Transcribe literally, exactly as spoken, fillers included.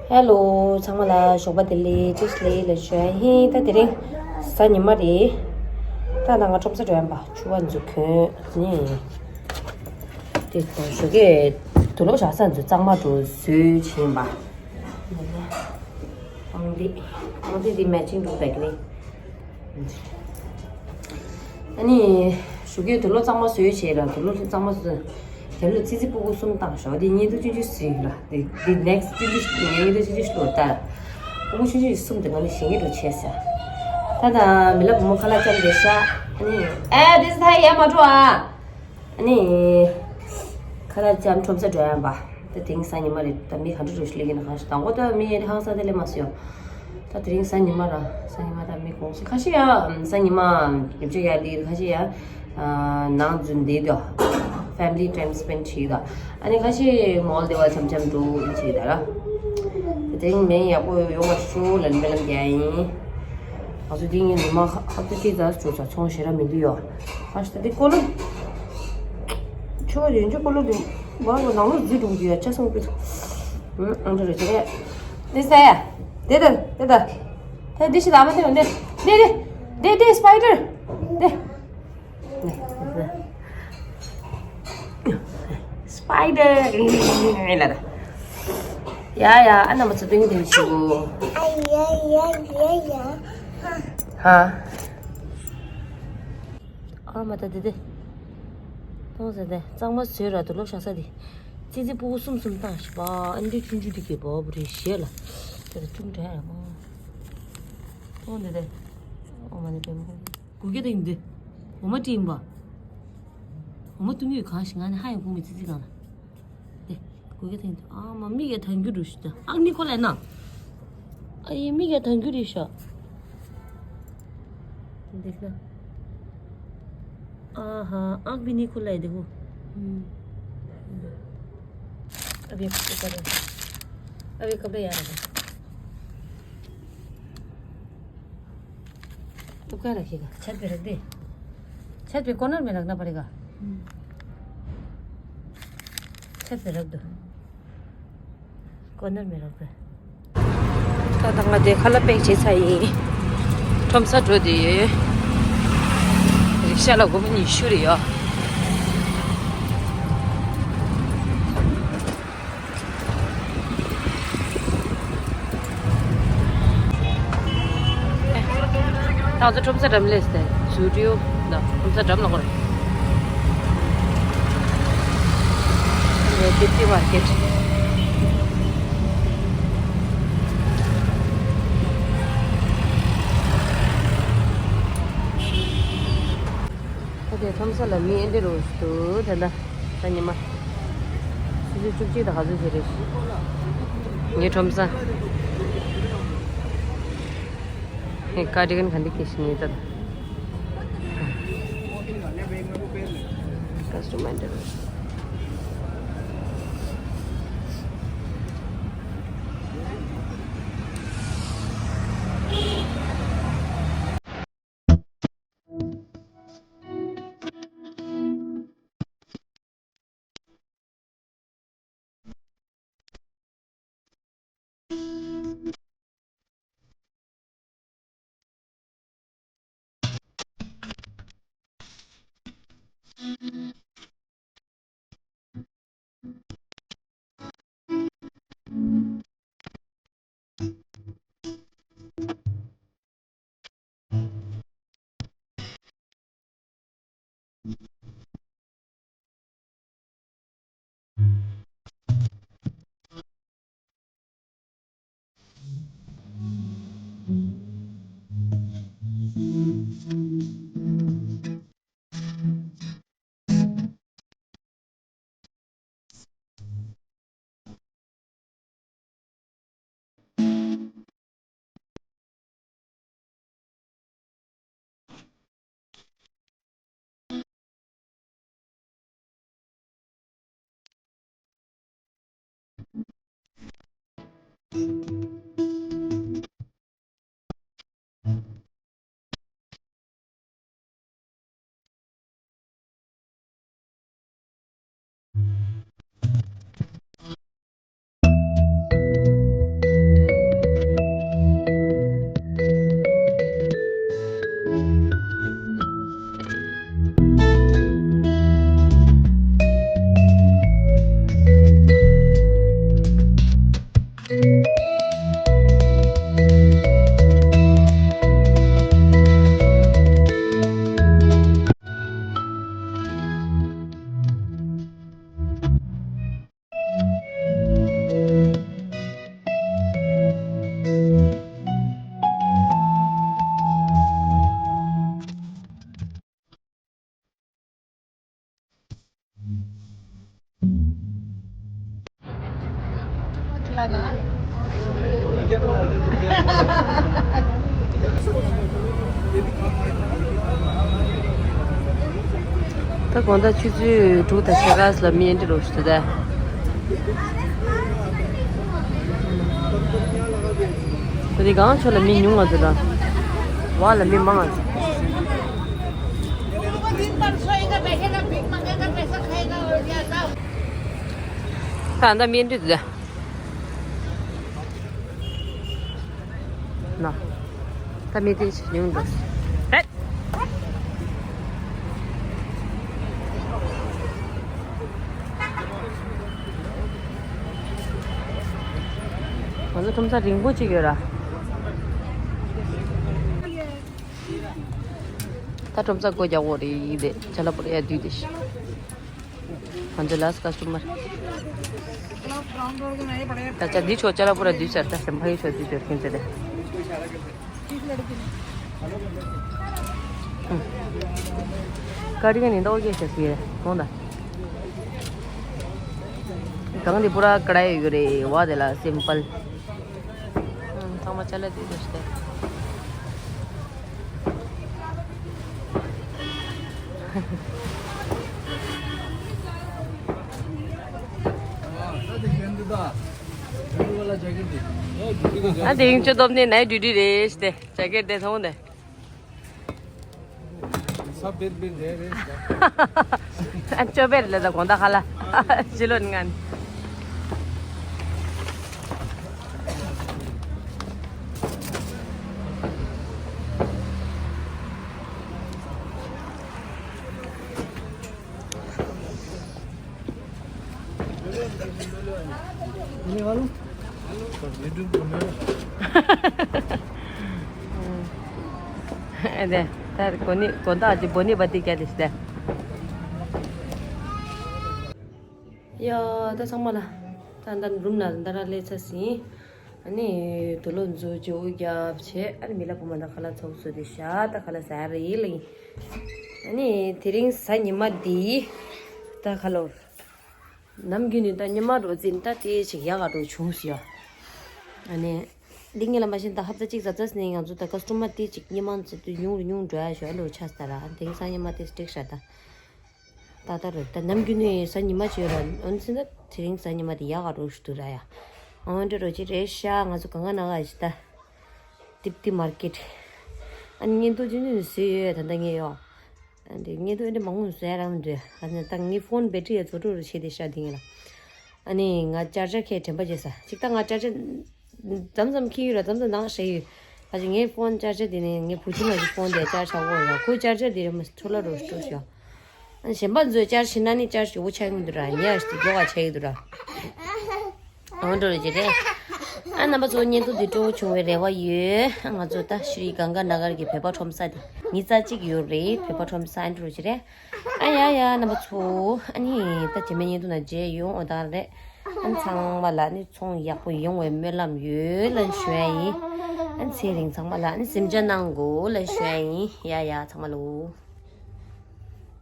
ཧེ་ལོ། ཚང་མ་ལ་ཞོགས་པ་བདེ་ལེགས། བཀྲ་ཤིས་བདེ་ལེགས་ལ་ཞུ་ཡ་ཡིན། ད་དེ་རིང་གཟའ་ཉི་མ་རེད། ད་ད་ང་ཁྲོམ་ས་འགྲོ་ཡ་ཡིན་པ། ཕྱུ་པ་འཛུགས་གོན་ནི། དེ་ཞོགས་ཀས་དུག་ལོག་བཞག་ས་འཛུགས། གཙང་མ་འགྲོ་བཟོས་བྱིན་པ། ཨང་ཏི། ཨང་ཏི་དེ་མེ་ཅིང་འགྲོ་བས་ནི། ཨ་ནི། ཞོགས་ཀས་དུག་ལོག་གཙང་མ་བཟོས་བྱས་ལ། དུག་ལོག་གཙང་མ་བཟོས། དེ་ལ་ཙི་ཙི་སྤུ་གུ་གསུམ་བཏང་ཞོག་དེ་བརྙན་ཐུང་ཆུང་ཆུང་ཟིག་ལ། དེ་དེ་ནེག་སི་ཊི་ཙི་ཙི་བརྙན་ཐུང་ཆུང་ཆུང་ཞིག་ལོ་ལྟར། སྤུ་གུ་ཆུང་ཆུང་གསུམ་དེ་ང་ནི་ཞིང་གི་འགྲོ་བྱས་ས། ད་ད་མི་ལ་བུ་མོ་ཁ་ལག་ཅམ་དེ་ཤ། ཨ་ནི། ཨེ་དེ་ས་ཐ་ཡ་མ་འགྲོ་ཨ། ཨ་ནི། ཁ་ལག་ཅམ་ཁྲོམ་ས་འགྲོ་ཡ་ཡིན་པ། ད་དེང་སང་ཉི་མ་རེད། ད་མི་ག་འདྲ་འགྲོ་ཤི་ལེ་གི་ན་ཁ་ཤི། དང་པོ་ད་མི་ཧང་སང་དེ་ལས་མ་སོ། ད་དེ་རིང་གཟའ་ཉི་མ་ར། གཟའ་ཉི་མ་ད་མི་གོང་སེ་ཁ་ཤས་ཡ། གཟའ་ཉི་མ་ཉིན་ཆ་ཡ་ལི། ཁ་ཤས་ཡ། ནང་འཛུལ་འདི་དོ། ཕེ་མི་ལི་ཊའིམ་སི་པེན་ཌི་བྱེད་དོ། ཨ་ནི་ཁ་ཤས་མོལ་དེ་བ་འཆམ་འཆམ་འགྲོ་བྱེད་ད་ར། དེ་རིང་མེ་ཡག་པོ་ཡོང་བ་ཤོག་ལན་པེ་ལམ་རྒྱ་ཡིན། ང་ཚོ་དེ་ཉིན་ཉི་མ་ཁ་ཁ་ཏི་ཏི་ཛ་ཅོ་ཙ་ཚོང་ཞེ་ར་མི་འདུག་ཡོ། ཁ་ཤས་ད་དེ་ཀོ་ལོ། ཆུ་བ་ཡོན་ཆུ་ཀོ་ལོ་དེ་བ་ནང་ལོ་འཛུལ་འགྲོ་གི་ཡོད་ཅ་སོང་པི། ཨང་ཁྲ་རེ་ཆེ། འདི་ས་ཡ། འདི་ལྟ། འདི་ལྟ། ད་འདི་ཞིག་ལ་མ་འདི་འདི་འདི་འདི་འདི་སི་པའི་ཌར། འདི། སི་པའི་ཌར། ལ་ད། ཡ་ཡ། ཨ་ན་མ་ཚོ་སྟོན་གྱི་དེ་ཞིག་གོ། ཧ། ཨ་མ་ད་འདི་འདི། གཏོང་ཟེར་ཏེ་གཙང་མ་བཟོས་ར་དུ་ལོག་བཞག་ས་དེ། ཙི་ཙི་སྤུ་གུ་གསུམ་གསུམ་བཏང་ཞིག་པ། ཨ་འདི་ཆུང་ཆུང་དེ་གས་བ་བུ་རེ་བཞེས་ལ། དེ་ལ་ཅུང་འདྲ་ཡ་མ། གཏོང་འདི་དེ། ཨོ་མ་ནི་པེ་མོ། གུ་གེ་དེ་ཡིན་དེ། འོ་མ་ཏི་ཡིན་པ། འོ་མ་ཏུ་མི་གང་ཞིག་ང་ནི་ཧ་ཡང་བུ་མི་ཙི་ཙི་གང་ལ། དེ། གུ་གེ་དེ་ཡིན་དེ། ཨ་མ་མི་གས་ཐང་རྒྱུ་རུ་ཞིག་ད། ཨག་ནི་ཁོ་ལ་ན། ཨ་ཡི་མི་གས་ཐང་རྒྱུ་རེ་ཤ། འདི་ལ། ཨ་ཧ། ཨག་བི་ནི་ཁོ་ལ་ཡི་དེ་ཧོ། ཨ་བི་ཁོ་ལ། ཨ་བི་ཁོ་ལ་ཡ་ར་དེ། ཏུ་ཀ་ར་ཤི་ག་ཆད་པའི་རག་དེ། ཆད་པའི་ཀོ་ནར་མེ་རག་ན་པ་རི་ག་ཆད་པའི་རག་དུ། ཀོ་ནར་མེ་རག་པ། ད་ད་ང་དེ་ཁ་ལག་པེག་བྱེད་ཚར་ཡིན། ཁྲོམ་ས་འགྲོ་དེ་ཡོད། རིག་ཤ་ལ་སྒོར་མོ་ཉི་ཤུ་རེད་ཡ། ད་ཚོ་ཁྲོམ་ས་འགྲམ་སླེབས་ཏེ་ཟུར་ཡོད་ད། ཁྲོམ་ས་འགྲམ་ལ་འཁོར། ཡོད་ཀིབ་ཏི་མར་ཀེཊ། ད་དེ་ཁྲོམ་ས་ལ་མི་ཨེ་འདྲ་རུ་འདུག་ད་ལྟ། ད་ཉི་མ། ཆུ་ཚོད་བཅུ་གཅིག་དང་ག་ཚོད་ཞིག་རེད། ངའི་ཁྲོམ་ས། ངའི་ཀར་ཌི་གན་ག་འདི་སྐྱེས་ཤིང་ངའི་ད། ཀ་སི་ཊོམ་མེ་ཌི། ད་དགོང་དག་ཆུ་ཚོད་དྲུག་དང་ཕྱེད་ཀ་ལ་མི་འདྲི་རོགས་ཞུ་ད། ཁོ་དེ་གང་ཆོ་ལ་མི་ཉུང་བ་དུ་ལ། བ་ལ་མི་མང་བ། ད་ད་མི་འདྲི་དུ་ད། ན། ད་མི་དེ་ཞིག་ཉུང་འགྲོ། ཧེ། ང་ཚོ་ཁྲོམ་ས་རིང་པོ་ཅིག་ཡོད་ར། ད་ཁྲོམ་ས་སྒོ་རྒྱག་འོ་རེད་དེ་ཅ་ལག་པོ་རེ་ཡ་དུས་དེ་ཤི། ང་ཚོ་last customer། ད་ཅ་འདི་ཆོ་ཅ་ལག་པོ་ར་དུས་ཚར་ད་སེམས་ཕ་ཡི་ཆོ་དུས་ཚར་ཁྱོད་ཚེ་རེད། ཀ་རི་ག་ནི་འདོག་གེ་ཤ་སི་མོ་ད། གང་དེ་པུ་ར་ཀ་ར་ཡོད་རེད་བ་དེ་ལ་simple། ཚང་མ་ཅ་ལག་དེ་དེ་ཤི་དེ། ཨ་དེང་ཆོ་སྟོབས་ནི་ནའི་ཌུ་ཊི་རེད་ཤི་དེ་ཇེ་ཀེ་ཊི་དེ་ཚང་དེ། ས་བེར་བེར་རེ་རེ་ཞིག་ཨ་ཅོ་བེར་ལ་ད་གོང་ད་ཁ་ལ་ཕྱི་ལོ་ནི་ང་ནི། ཨ་ནི་ད་གོ་ནི་གོ་ད་ཅི་བོ་ནི་བ་ཏི་ཀ་ཏི་ཤི་ད། ཡ་ད་ཚང་མ་ལ་ད་ད་རུམ་ན་ད་ར་ལས་ཚ་སིན། ཨ་ནི་དུ་ལོ་མཛོ་ཇོ་བོ་རྒྱབ་བྱས་ཨ་ནི་མི་ལ་བུ་མ་ད་ཁ་ལ་ཚོགས་སུ་དེ་ཤ་ད་ཁ་ལ་ཟ་རེ་ལིང་། ཨ་ནི་དེ་རིང་གཟའ་ཉི་མ་འདི་ད་ཁ་ལོ། ནམ་རྒྱུན་ནི་ད་ཉི་མ་རོ་འཛིན་ད་དེ་ཞིག་ཡག་ག་འགྲོ་བྱུང་ཟེར། ཨ་ནི། འདི་ངེད་ལ་མ་ཤེས་ད་ཧབ་ཏ་གཅིག་ཟ་ཙ་ནི་ང་ཚོ་ད་ཀ་སི་ཊོ་མར་དེ་གཅིག་ཉི་མ་ཚེ་དུས་ཉུང་རུ་ཉུང་འགྲོ་ཡ་ཞོ་ལོ་ཆ་ས་ར་དེང་སང་ཉི་མ་དེ་སྟེག་ཤ་ད། ད་ད་རུ་ད་ནམ་རྒྱུན་ནི་གཟའ་ཉི་མ་བྱོས་ར་འོན་ཚེ་ད་དེ་རིང་གཟའ་ཉི་མ་དེ་ཡག་ག་འགྲོ་ཞུ་དུ་ར་ཡ། འོན་འདྲ་རོ་ཅི་རེད་ཤ་ང་ཚོ་གང་ག་ན་ག་ཞི་ད། ཏིབ་ཏི་མར་ཀེཊ། ཨ་ནི་ཉིན་ཐོ་ཅི་ནི་ཟོས་ཡོད་ད་ད་ངས་ཡོ། ཨ་འདི་ངས་ཐོ་འདི་མང་པོ་ཟོས་རང་འདྲ་ཨ་ནི་ད་ངའི་ཕོན་བེ་ཊི་རི་ཡ་རྫོགས་འགྲོ་རུ་བྱེད་དེ་ཤ་དེ་ངས་ལ། ཨ་ནི་ང་ཅར་ཅར་ཁས་དྲན་པ་བྱེད་ས་ཅིག་ད་ང་ཅར་ཅར། མཚམས་མཚམས་ཁྱི་ཡོད་ར་མཚམས་མཚམས་ནང་ཧྲེ་ཡོད། ཨ་ཅི་ངའི་ཕོན་ཅར་ཅར་དེ་ནས་ངའི་བུ་ཆུང་ལ་ཅིག་ཕོན་དེ་ཅར་ཆག་གོ་ར་ཁོའི་ཅར་ཅར་དེ་རེད་མ་འཕྲོ་ལ་རུ་སྤྲོ་ཤོག་ཨ་ནི་གཞན་པ་ཚོས་ཅར་ཤི་ན་ནི་ཅར་ཞུ་བོ་ཆག་གི་འདུག་ར་ཉེ་ཨ་ཞིག་མགྱོགས་པ་ཆག་གི་འདུག་ར། ཨོ་འགྲོ་རེ་ཅི་རེད། ཨ་རྣམ་པ་ཚོ་བརྙན་ཐུང་འདི་སྤྲོ་བོ་བྱུང་བའི་རེ་བ་ཡོད། ང་ཚོ་ད་ཤྲི་གངྒཱ་ན་གར་གྱི་བོད་པ་ཁྲོམ་ས་དེ་ཉི་ཚ་གཅིག་ཡོད་རེད་བོད་པ་ཁྲོམ་ས་ཨ་འགྲོ་རེ་ཅི་རེད། ཨ་ཡ་ཡ་རྣམ་པ་ཚོ་ཨ་ནི་ད་རྗེས་མའི་བརྙན་ཐུང་ནང་མཇལ་ཡོང་ཨོ་ད་རེད། ཨ་ཚང་མ་ལ་ནི་ཚོང་ཡག་པོ་ཡོང་བའི་སྨོན་ལམ་ཡོད་ལན་ཞུ་ཡ་ཡིན། ཨ་ཚེ་རིང་ཚང་མ་ལ་ནི་སེམས་ཅན་གནང་དགོས་ལན་ཞུ་ཡ་ཡིན་ཡ་ཡ་ཚང་མ་ལོ།